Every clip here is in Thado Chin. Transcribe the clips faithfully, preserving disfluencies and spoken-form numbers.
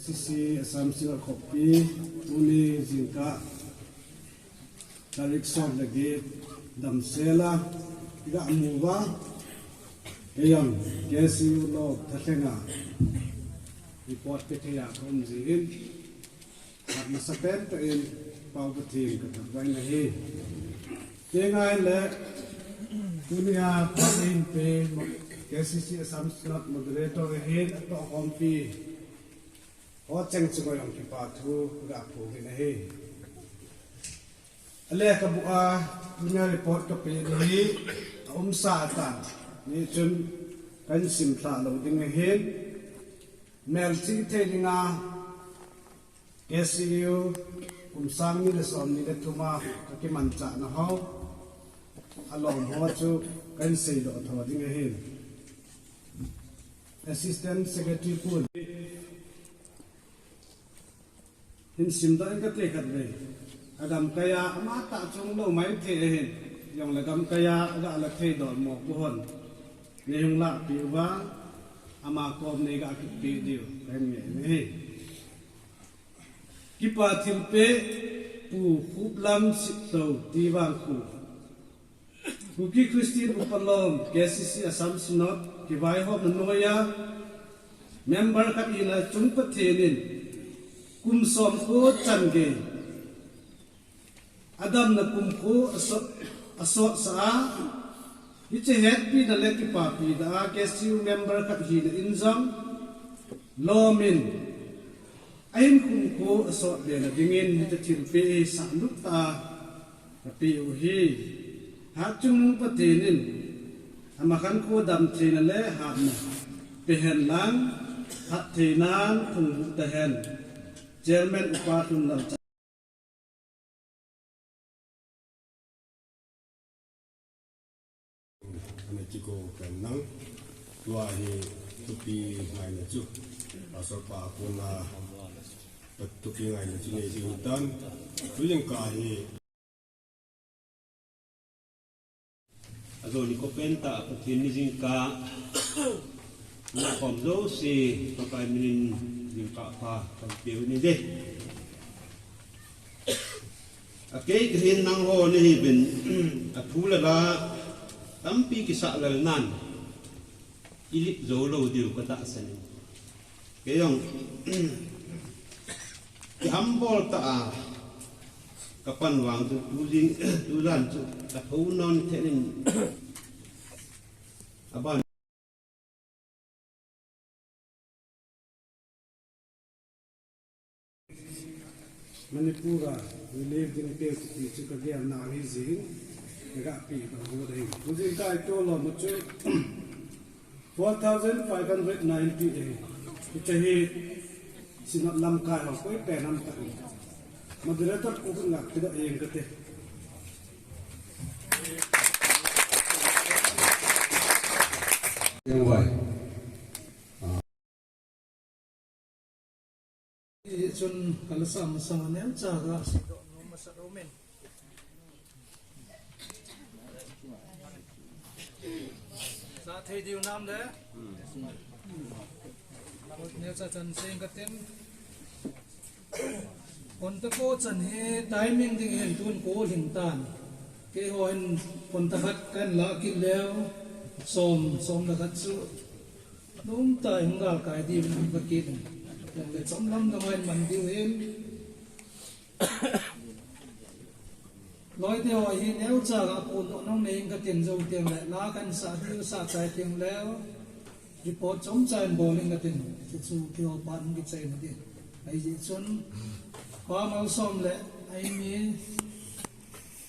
C C Assam Synod Khoppi, tuni jingkah tarik som le get damsel a iga mu uva, kei jong K C U lou thalhenga report pe thei a ka um jin, khat masapen tah in Pa Pathen ka thangvah in ahi. Kei ngai le, tunia Pa in pe K C C Assam Synod Moderator ahin, atoh khompi ho cheng chunga jong kipa thu ga phu hin ahi. Ale ka bu a, tunia report ka pe ni hi, a umsa atan. Ni chun kan sim lha lou ding ahin. Melchih thei dinga, K C U kum sang ni le som ni le thum a ka kimanchah na ho, alom ho chu kan seidoh tho ding ahin. Assistant Secretary pu hin simdoh in kati khat vei. Agamkai a, ama tah chung lou mai thei ahin. Jong le gamkai a, aga la thei doh mo pu hon. Nei hung lahpeh uva, ama kom nei ga kipeh diu, kahin ngen ahi. Kipa thilpeh, Pu Khuplam Sipto Tivangkhu. Kuki Christian Upa Lom, K C C Assam Synod, kivaihomna noiya, member khat hina chung Pathen in, kum som ko chan gei, adamna kum ko asot, asot sa a, hiche hetpina le kipapina a, K C U member khat hina in jong, lom in, ahin kum ko asot be na dingin, hiche thilpeh hi sah lut ta, Ka pe u hi, Hatchungnung Pathen in, ama khankho damtheina le hatna, pe hen lang, phattheinan phungvuh ta hen. Chairman Upa Lhunlal Cha. Ana kikou pen lang. Tua hi thupi ngaina chu. Pastor pa kona thupi ngaina chu nei ding tan. Tu jingkah hi. Ajo ni ko pen ta, Pathen ni jingkah. Na kom jo si, Pakai minin jingkah pha, kan pe u ni de. Akei kahin nangho nahi uvin, athu le la, tampi kisa lel nan, ilip jou lou diu katahsan in. Kei jong, kihambol tah a, kapan vang chu, tu jing, tu jan chu, kathou non thei in, aban. Manipur a relief ding pe ti chu ka gel na hi jing, ka ga pe ka ho ding. Ku jing kai to lo mo chu four thousand five hundred ninety-eight. Hiche hi Synod lamkai ho koi pen am ta. Moderator ku kun ga pe da eng ka te. Eng vai. Hichun kalasa masang a neocha ga seidoh nom masa domin. Sa thei diu nam le. Neocha chan seng katin. Pon ta ko chan hi timing ding hin tun ko hling tan. Keiho hin pon ta khat kan la kit leu. Som, som le khat chu. Nung ta hung galkai diu ka kit. Yang le chomlam dong in man diu hin. Loi te ho hi neocha ga pon doh nong nei in katin jou teng le, la kan sa diu sa chai teng le, report chomcha in bol in katin, chu chu keiho pa hung kichai na din. Ahijeh chun, Pa Malsom le, Aimi,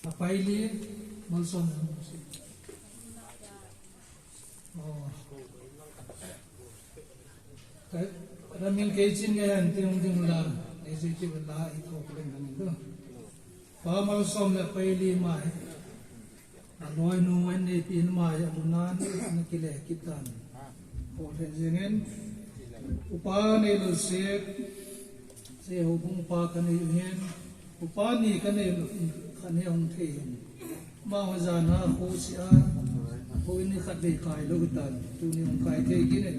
Apaili, Malsom le, Oh. Ka, Ramil kei chin nge han ting ting la, ei sei ti la i ko klen kan do. Pa Malsom le Paili mai. Aloi nu en nei pin mai, alunan, na kile kitan. Ko le jingen. Upa Neilolsep, Sei houbung pa kanei u hin, upa ni kanei u hin, khan he hung thei hin. Amaho jan a kho si a, kho in ni khat vei kai lou tan, tuni hung kai thei kit in.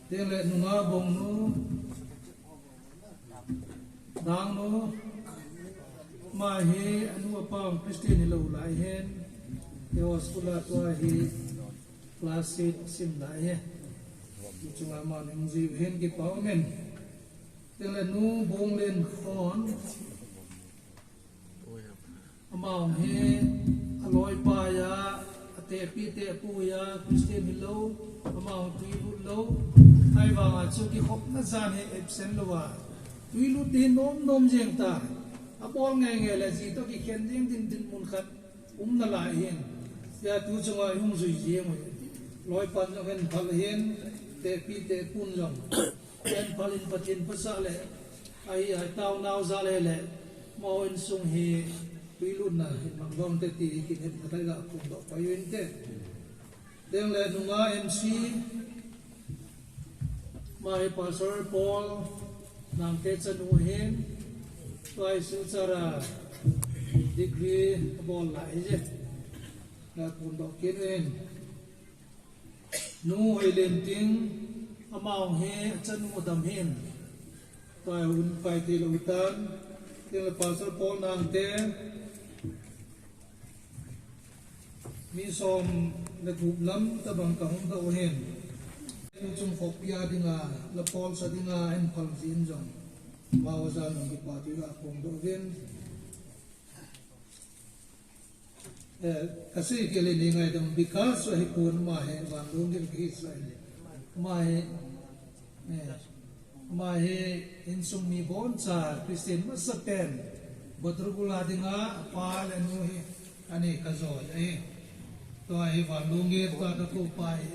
Teng le nunga bong nu, Nangnu, ama hi anu apa Christian hilou lai hin, eiho school a tua hi class eight sim lai hi. Hichunga ama nung jiu hin kipa umin. Tengle nu Bonglen Khon, ama hi aloipa a, atehpi tehpu a, Christian hilou, ama twilut lou. Ahivanga chu kikhopna jan hi absent louva, twilut ding nom nom jeng ta. Abol nge nge le ji toh kikhen jeng ding dinmun khat um nalai hin. Hia tu chunga hung jui jeng u. Loipan jong ahin phal hin, tehpi tehpun jong ahin phal in, Pathen phasah le, ahi, ahi taonau jal le, amaho insung hi twilutna hin mang jong te ti hi kihetna tah a ga phongdoh pai u hinte. Tengle nunga M C, ama hi Pastor Paul Nangte chanu hin, tua hi Silchar a degree abol lai hije. Ga phongdoh kit u hin. Nu Hoilenting, ama hi achanu adam hin, tua hi hung pai thei lou tan. Tengle Pastor Paul Nangte, mi som le gup lam tabang kahung doh u hin. Tuchung khopi a dinga, la Paul sa dinga ahin phal jin jong, amaho jal nung kipa thu ga phongdoh uvin. Eh, kasei kei le nei ngaidam, because ahipon ama hi vanlunggel kahi jeh in. Ama hi, eh, ama hi insung mi boncha Christian masapen, Bodragul a dinga apa le anu hi anei kajoi ahi. Tua hi vanlunggel, tua kakou pa hi,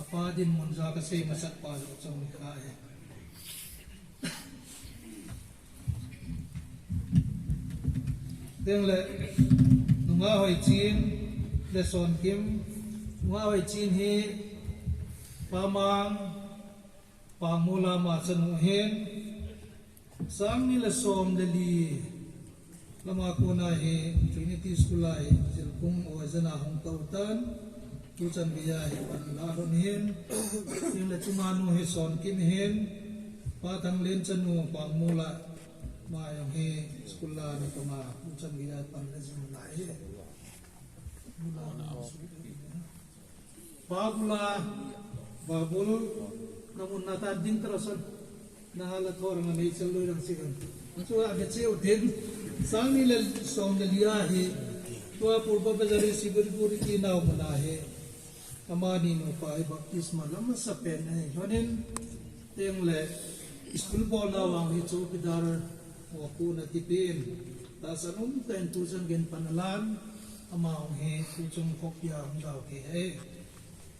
apa dinmun jeh a kasei masat pa jong chang ni kha ahi. Tengle, nunga Hoichin le Sonkim, nunga Hoichin hi Pamang, Pangmol a ama chanu hin, sang ni le som le li lama kona hi Trinity School a hi Zilkung Oijan a hung tou tan, tuchan geiya hi pan ala lhon hin, tengle chunga nu hi Sonkim hin, Pa Thanglen chanu Pangmol a, ama jong hi school a natong a, tuchan geiya pan ala jing lai hi. Babul a, Babul, namun natan ding tarason. Nahala thor nga nei chal loi lang sikan. Chua necheu tin, sang ni le som le li a hi, tua Purba Bazar Siliguri ti nau mun a hi, amani nupa hi baptisma la masapen ahi. Lhonin, tengle, school bolna vang hi chowkidar, wakuna tipin, tahsan umtah in tuchan geiyin pan alan, ama hi tuchung khopi a hung dau kei ahi.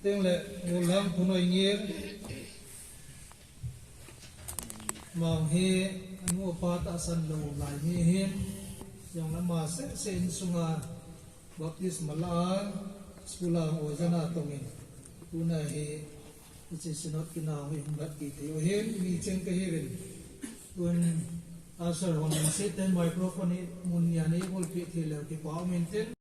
Tengle, Molhang Phunoi Ngel, ama hi anu apa tahsan lou lai mi hin, jong le ama seh seh insunga baptisma la a, school a Oijan a tongin, tuna hi, hiche Synod kinau hi hung lat kit thei u hin, mi cheng kahiuvin. Tun, usher hon, seh ten microphone hi mun nia nei bolpeh thei leu kipa um inte.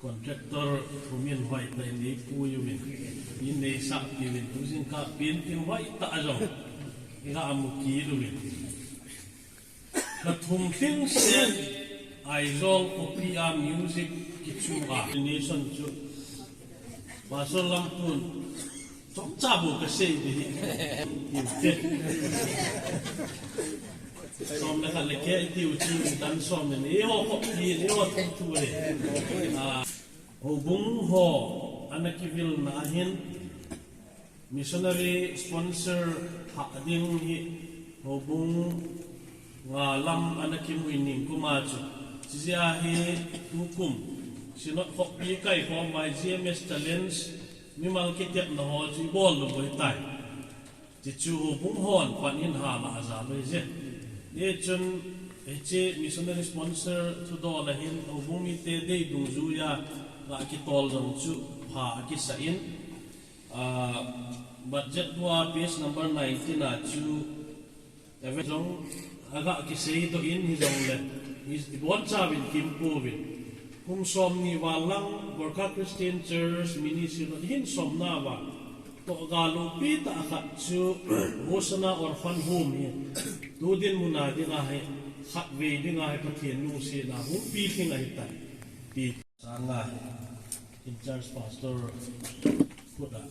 Contractor Pu Minhoitah in eipui uvin, in eisahpi uvin, tujingkah painting hoitah jong iga mu kit uvin. Kathum lhingset Aizawl khopi a music kichu a nation chu Pastor Lampu'n chomcha bou kasei ding ahi. Som le khat le keh itiu chu dan som le ni ho khopi ni ho thum tu le. Ah, houbung ho ana kivilna ahin missionary sponsor thah ding hi houbung nga lam ana kimu in ningkum a chu. Chijeh a hi tukum Synod khopi kaikhom a G M S Challenge mimal kitepna ho chu ibol lou ahitai. Tichu houbung hon pan in hal a ajal u ahije. Hichun hiche missionary sponsor thudol a hin houbung mite dei dungjuiya ga kitol jong chu pha akisa in, ah, budget bua page number nineteen a chu Ave jong aga kiseidoh in hijongle, i, ibonchauvin kimpouvin. Kum somni val lang Gorkha Christian Church Mini Synod hin somna uva tohgal loupi tah khat chu Hosanna Orphan Home hi tu dinmun a dinga hi khatvei dinga hi Pathen lungsetna hung pilhing ahitai ti. Sanga in charge pastor khut a,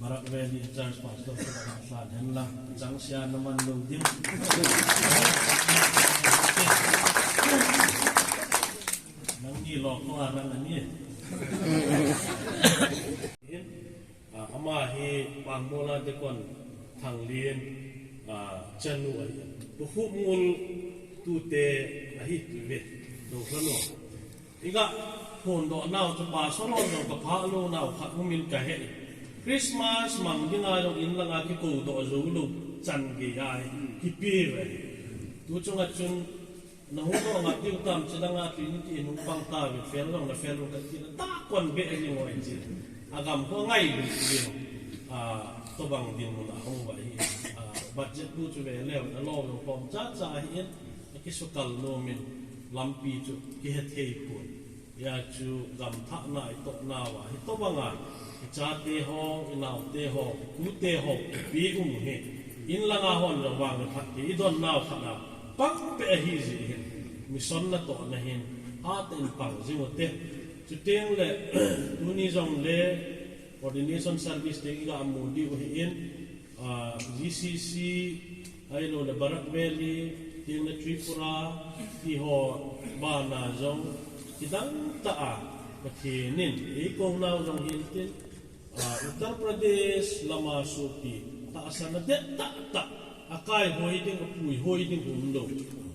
Barak Valley in charge pastor khut a lhan hen lang, chang sia na man lou ding. Nangni lo ko a nang ani. Ah, ama hi Pangbola Deacon Thanglien, ah, chanu ahi. Tukhupngul tute ahi tuve. Dohlanu. Iga phondoh nau chu pastor hon jong kapha lou nau khat um in kahe. Christmas mang dinga jong in langa kikou doh jou lou chan gei ahi. Kipe ve. Tu chunga chun Nahung doh ngap diu tam, chilanga Trinity in hung pang tauve, fel jong nafel un kati na, tah kon beh jing uvin chi. Agam ho ngai lou chi. Ah, tobang dinmun a hung uva hi. Ah, budget bu chu ve leu, nalou jong khom cha cha ahi in, akisukal nom in, lampi chu kihe thei pon. Hia chu gam thahna itohna uva, hitobanga, ichate ho, inaote ho, itute ho, ipi um hi. In langa hon jong vang le phat hi, idon nau khat a, pang beh ahi jeh hin, mission natohna hin, hatah in pang jing ute. Chuteng le, tuni jong le, ordination service te iga mu diu ahi in, Ah, G C C, ahilou le Barak Valley, tin le Tripura, ti ho bana jong, kidang tah a, Pathen in, eikou nau jong hin tin, ah, Uttar Pradesh lama sopi, tahsan a det tah tah, akai hoi ding, apui hoi ding umlou,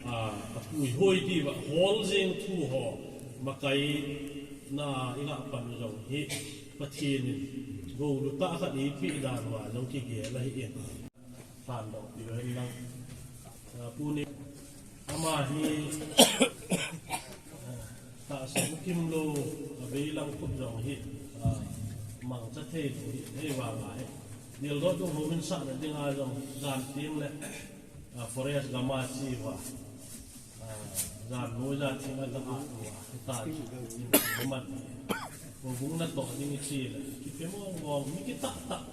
ah, apui hoi diuva, hol jeng thu ho, makai na iga pan jong hi, Pathen in goulu tah khat eipeh dan uva jong kigel ahi in. Thandoh peh u hen lang. Ah, Pu Ni ama hi, ah, tahsan kimlou, abeilang kut jong hi, ah, mangcha thei lou hi, hei vang ahi. Dildoh dung houin sahna dinga jong jan teng le, ah, forest gam a che uva. Ah, jan noi ja thing a gam a uva. Hita chu, in, in, in, in, houbung natoh ding iche le, kipe mong mong, mi kitah tah.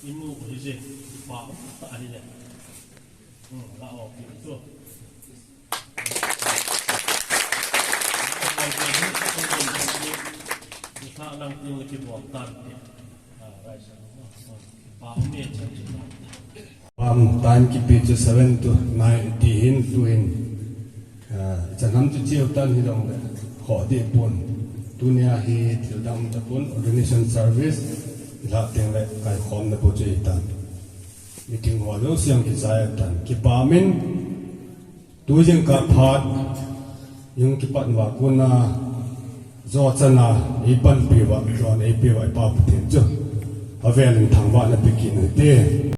Imu hije, ipa um tah hije. Hmm, la o ki tu. Isa lang tin kibol tan ti. Ah, rai sa. Pa um e chan chu ta. Pam time kipe chu seven to nine ti hin tu hin. Ah, ichan ham chu cheu tan hijongle, khoh deh pon. Tunia hi thil dang um tapon, ordination service, ilah teng le kaikhomna bou chu hitan. Meeting ho jouse jong kichai tan. Kipa umin, tu jingkah phat, jong kipat uva kona, jo chana, eipanpi uva, jo eipeh uva, i Pa Pathen chu avel in thangvahna pe kit uhite.